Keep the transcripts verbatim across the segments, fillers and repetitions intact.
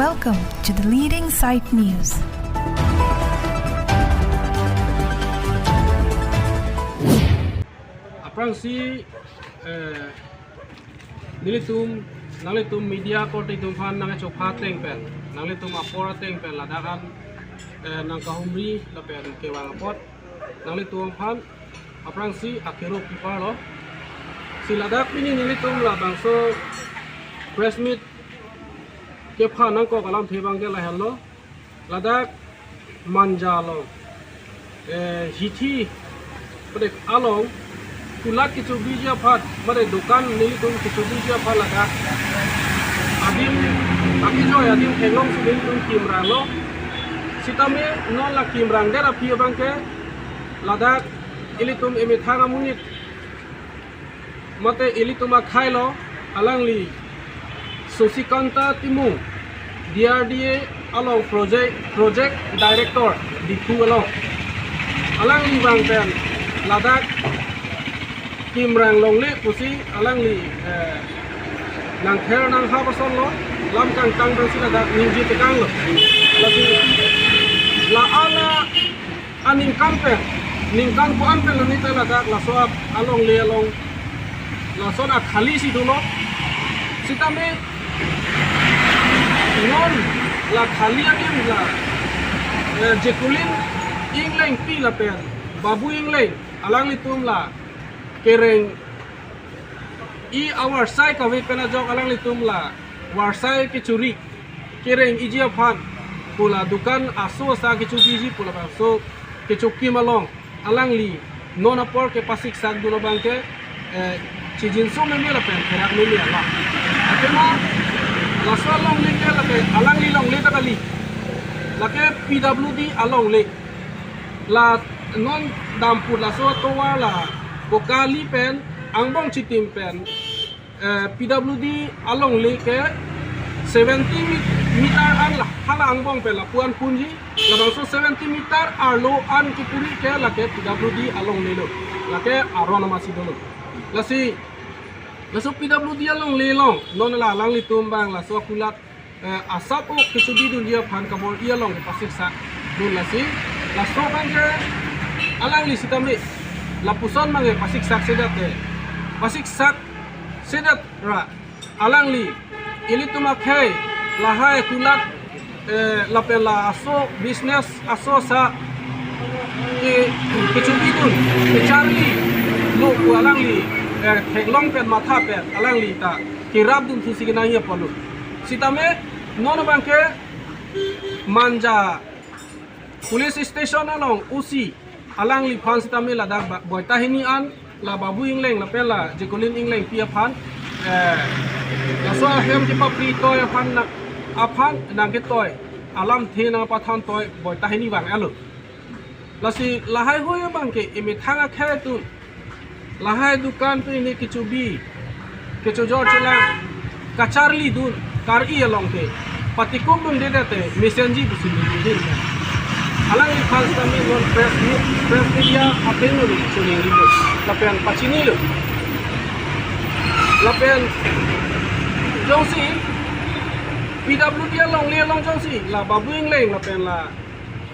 Welcome to the leading site news. Aphrangsi, eh, nelitum, nanglitum media korte atum aphan nangchopha ateng pen, nanglitum apor ateng pen ladak an, eh, nangkahumri lapen kevang apot nanglitum aphan aphrangsi akero piparlo. Si ladak pini nelitum labangso press meet kepha nangkok alamthe abangke lahenlo. Ladak Manja along, eh, hithi, pada along, kulat kechobiji aphan, pada dukan nelitum kechobiji aphan ladak adim, akejoi adim theklongsi nelitum kimranglo. Sitame non la kimrangdet aphi abangke ladak ilitum emethang amonit mate ilitum akhei lo, alangli Susikanta Timung, D R D A along project, project director, Diphu along. Alangli abang pen ladak kimrang longle pusi alangli, eh, nangther nanghap asonlo, lam kangtang pensi ladak ningje tekanglo. Lasi la-an aningkan pen, ningkan ko-an pen loni ta ladak laso alongle along lason akhali si dolo. Sitame non la khali adim la, eh, Jekulin Englengpi lapen Babu Engleng, alanglitum la kereng i awarsai kave pen ajok alanglitum la warsai kechori kereng iji aphan pu la dukan aso asa kechobiji pu labangso kechokim along alangli non apor kepasiksak dun abangke, eh, chijinso meme lapen pherak meme alam. Athema laso alongle ke lake alangli longle ta kali, lake P W D alongle. La non dampu laso atovar la Bokali pen angbong chitim pen, eh, P W D alongle ke seventy mi-, meter an la hala angbong pen lapu-an punji, labangso seventy meter arlo an kepuri ke lake P W D alongle lo, lake aron amatsi dolo. Lasi laso P W D alongle along non la alanglitum abang laso akulat, eh, asap o kechobi dunji aphan kabor-i along pasiksak dun lasi. Laso abangke alangli sitame lapuson abangke pasiksak sedet te, pasiksak sedet ra alangli ilitum akhei lahai kulat, eh, lapen la aso business aso asa ke kechobi dun kecharli lo pu alangli, eh, theklong pen matha pen alangli ta kerap dun thusi kenangji apotlo. Sitame non abangke Manja Police Station along O C alangliphan sitame ladak ba-, boita hini an la Babu Engleng lapen la Jekulin Englengpi aphan, eh, laso ahem kepapri toi aphan na, aphan nangketoi alamthe nangpathan toi boita hini vang-etlo. Lasi lahai hui abangke emethang akhei atum lahai dukan pen ne kechobi, kechojor chelang kacharli dun kar-i along ke patikum dunde te mesenji pusi ningdin. Alangliphan sitame non press meet, press media apen nuri choningri lo lapen pachinilo. Lapen jongsi P W D alongle along jongsi la Babu Engleng lapen la,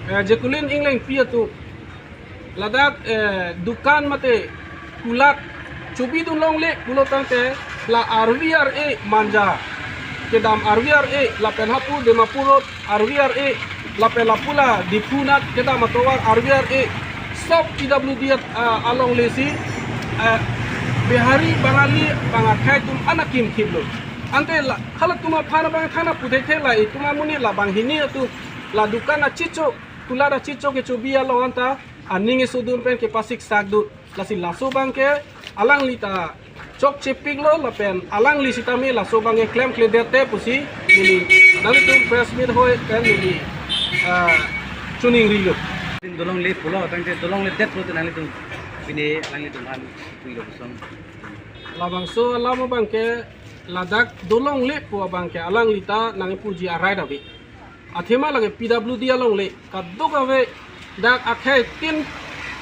eh, Jekulin Englengpi atum ladak, eh, dukan mate kulat chobi dun longle pulo tangte la R V R A Manja kedam R V R A lapen hapu Dimapur Road R V R A lapen lapu la Diphu nat kedam atovar R V R A, sop P W D at, ah, alongle si, eh, Bihari Bangali abang akhei atum an akimthip lo. Ante la halatum aphan abang thana puthekthe la itum amonit la banghini atum la dukan achicho kulat achicho kechobi along anta aning isodun pen kepasiksak dun. Lasi laso abangke alangli ta chokchepiklo lapen alangli sitame laso abangke klemkledet te pusi neli nanglitum press meet hoi pen neli, ah, choningrilo. Din dolongle pulo tangte dolongledet pulote nanglitum pine alanglitum aphan puilo puson. Labangso alam abangke ladak dolongle pu abangke alangli ta nangpuji arai davi. Athema lake P W D alongle kadokave dak akheitin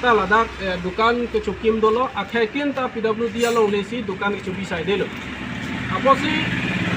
ta ladak, eh, dukan kechokim dolo, akheitin ta P W D alongle si dukan kechobi saidelo. Apotsi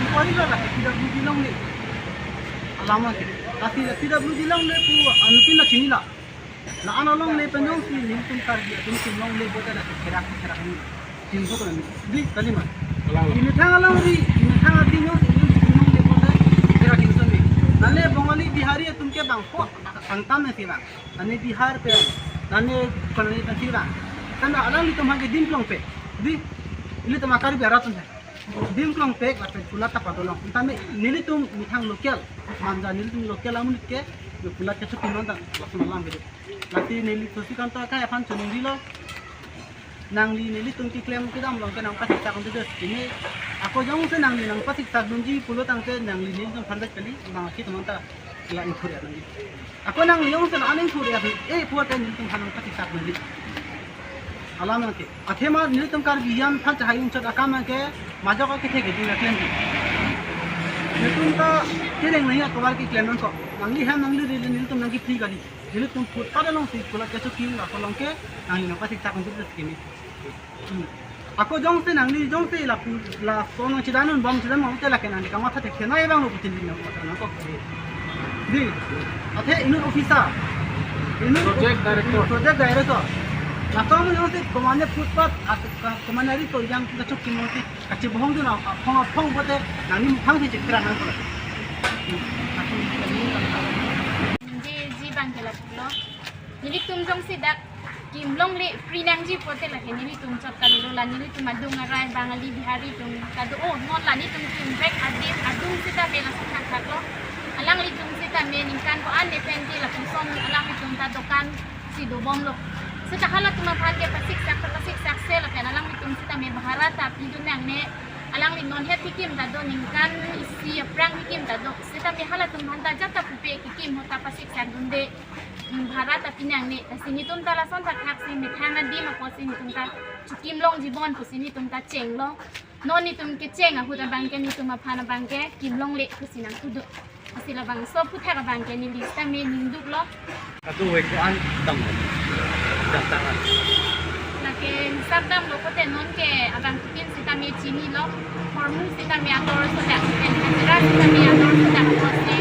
inquiry lo la P W D longle. Alam ke. Lasi P W D longle pu anuttin la chinilo. La-an alongle pen jongsi nelitum Karbi atum si longle pulote la therak therak ni. Chinso ko ni. Di kali ma. Alang. Imethang alongri, imethang adim jongsi nelitum longle pulote therak chinso ni. Nale Bongali Bihari atum ke bangpho angtan si bang. Nane Bihar pen, nane konane pen si bang. Kan alanglitum hake dim klong pe. Di, ilitum a Karbi arat atum he. Dim klong pe, lapen pulat ta padolong. Tame nelitum methang local, manja nelitum local amonit ke, yo pulat ke chuti non ta, lason alam ke. Lasi neli Sasikanto akai aphan choningrilo. Nangli nelitum keklem kedam along ke nangpasiksak dunde scheme. Ako jongsi nangli nangpasiksak dunji pulo tangte nangli nelitum phan det kali, bang akhei atum anta la ingthur ya nangli. Ako nangli jongsi la aning thur ya, eh, pulote nelitum phan nangpasiksak dunde. Alam nangke. Athema nelitum Karbi an phan chahai unchot akam nangke majok akethe ke ding la klemji. Nelitum ta kereng nangji atovar keklem nangkok. Nangli hem nangli rili nelitum nangkepri kali. Nelitum footpath alongsi kulat kechokim la kolong ke nangli nangpasiksak dunde scheme. Hmm. Ako jongsi nangli jongsi lapu lason nangchedan un bom chedan mong te lake nangli kamatha thekthe nai abang lo putin din nangkok nangkok. Di. Athe inut officer. Inut Project director. Project director. Lason jongsi komane footpath at komane ari to yang kita chokim nangsi kachebohong dun aphong aphong pote nangli mukhang si chekra nangkok. Di, di bang ke lapulo. Nelitum jongsi dak kim longle free nangji pote lake nelitum chot kalilo, la nelitum adung arai Bangali Bihari atum ta do, oh, non la nelitum kim vek adim adung sitame lason thakthak lo. Alanglitum sitame ningkan ko-an ne pen ke lapuson alanglitum ta dokan si dobomlo. Seta halatum aphan ke pasiksak ta pasiksak se lapen alanglitum sitame bhara ta pidun nangne. Alangli non het kekim ta do, ningkan isi aphrang kekim ta do. Sitame halatum aphan ta jat ta pupe kekim ahut ta pasiksak dunde. Hmm, bhara ta pi nangne. Lasi netum ta lason thakthak si methang adim apotsi netum ta chokim longji bon pusi netum ta chenglo. Non netum kecheng ahut abang ke netum aphan abang ke kim longle pusi nangthu do. Lasi labangso aphuthak abang ke neli sitame ningduklo. Atu wek an dam. Dam tangan. Lake hisap damlo pote non ke abangphutin sitame chinilo. Hormu sitame ador sodak, pen hajira sitame ador sodak apotsi